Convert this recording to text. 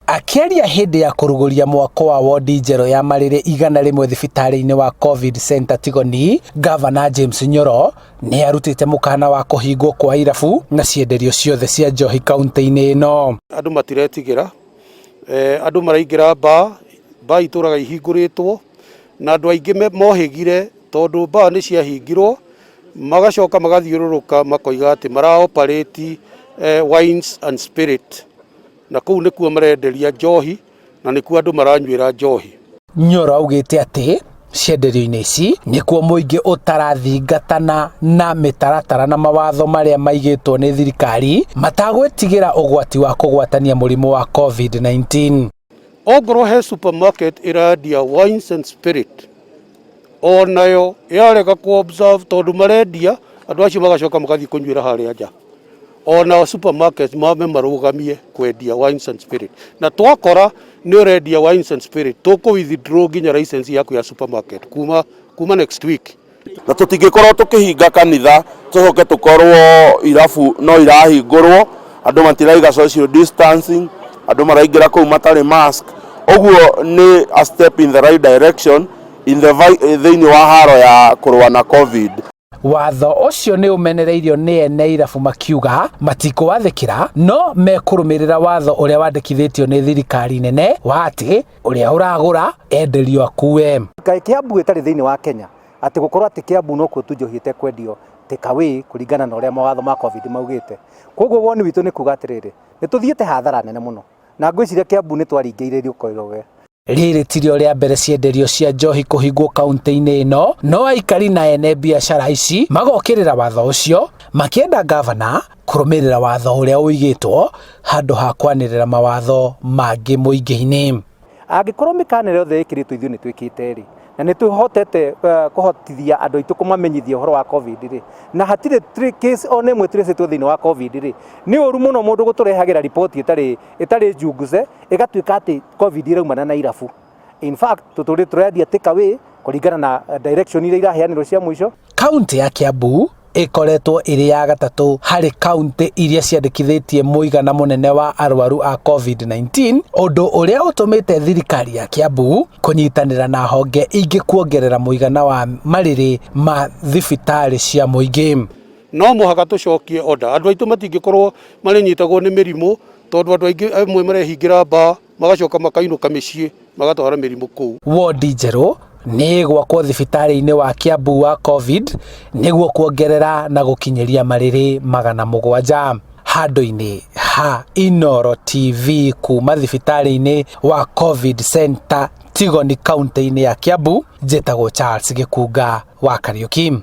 Akĩaria hĩndĩ ya kũrugũria mwako wa wondi njerũ ya marĩrĩ 100 thibitarĩ-inĩ wa Covid Center Tigoni, Ngavana James Nyoro nĩ arutĩte mũkana wa kũhingwo kwa irabu na cienderio ciothe cia njohi kaunti-inĩ ĩno. Andũ matiretigĩra, andũ maraingĩra bar, bar itũraga ihingũrĩtwo, na andũ aingĩ mohĩgire tondũ bar nĩ ciahingirwo, magacoka magathiũrũrũka makoiga atĩ mara operate wines and spirit, na kũu nĩkuo marenderia njohi na nĩkuo andũ maranyuĩra njohi. Nyoro augĩte atĩ cienderio-inĩ ici nĩkuo mũingĩ ũtarathingatana na mĩtaratara na mawatho marĩa maigĩtwo nĩ thirikari matagwĩtigĩra ũgwati wa kũgwatania mũrimũ wa COVID-19. Ongorwo he supermarket ĩrendia wines and spirit, onayo yarega ku observe tondũ marendia andũ acio magacoka magathiĩ kũnyuĩra harĩa nja. Ona supermarket mambe marũgamie kwendia wines and spirit, na twakora nĩ ũrendia wines and spirit tũkũ withdraw nginya license yaku ya supermarket kuma next week. Na tũtingĩkorwo tũkĩhinga kanitha tũcoke tũkorwo irabu no irahingũrwo, andũ matiraiga social distancing, andũ maraingĩra kũu matarĩ mask. Ũguo nĩ a step in the right direction in the thĩinĩ wa haro ya kũrũa na COVID. Watho ũcio nĩ ũmenereirio nĩ ene irabu makiuga matikũwathĩkĩra no mekũrũmĩrĩra watho ũrĩa wandĩkithĩtio nĩ thirikari nene wa atĩ ũrĩa ũragũra enderio akue. Kaĩ Kiambu ĩtarĩ thĩinĩ wa Kenya, atĩ gũkorwo atĩ Kiambu nokuo tu njohi ĩtekwendio take away kũringana na ũrĩa mawatho ma COVID maugĩte. Koguo woni witũ nĩ kuga atĩrĩrĩ, nĩ tũthiĩte hathara nene mũno, na ngwĩciria Kiambu nĩ twaringĩire riũko iroge. Rĩrĩ tirio rĩa mbere cienderio cia njohi kũhingwo kaunti-inĩ ĩno, no aikari na ene biacara ici magokĩrĩra watho ũcio makĩenda ngavana kũrũmĩrĩra watho ũrĩa ũigĩtwo handũ ha kwanĩrĩra mawatho mangĩ mũingĩ-inĩ. Angĩkorwo mĩkana ĩrĩa yothe ĩkĩrĩtwo ithuĩ nĩ twĩkĩte rĩ, na nĩ tũhotete kũhotithia andũ aitũ kũmamenyithia ũhoro wa COVID rĩ, na hatirĩ case ona ĩmwe tũrecetwo thĩinĩ wa COVID rĩ, nĩ ũru mũno mũndũ gũtũrehagĩra riboti ĩtarĩ njunguce, ĩgatuĩka atĩ COVID ĩraumana na irabu. In fact, tũtũrĩ tũrendia take away kũringana na direction iria iraheanĩrwo cia mũico. Kaunti ya Kiambu ĩkoretwo ĩrĩ ya gatatũ harĩ kaunti iria ciandĩkithĩtie mũigana mũnene wa arwaru a COVID-19, ũndũ ũrĩa ũtũmĩte thirikari ya Kiambu kũnyitanĩra na honge ingĩ kuongerera mũigana wa marĩrĩ ma thibitarĩ cia mũingĩ. No mũhaka tũcokie order, andũ aitũ matingĩkorwo marĩnyitagwo nĩ mĩrimũ tondũ andũ aingĩ amwe marehingĩra bar magacoka makainũka mĩciĩ magatwara mĩrimũ kũu. Wodi njerũ nĩ ĩgwakwo thibitarĩ-inĩ wa Kiambu wa COVID nĩguo kuongerera na gũkinyĩria marĩrĩ 700. Handũ-inĩ ha Inooro TV kuma thibitarĩ-inĩ wa COVID Center Tigoni kaunti-inĩ ya Kiambu, njĩtagwo Charles Gĩkunga wa Kariuki.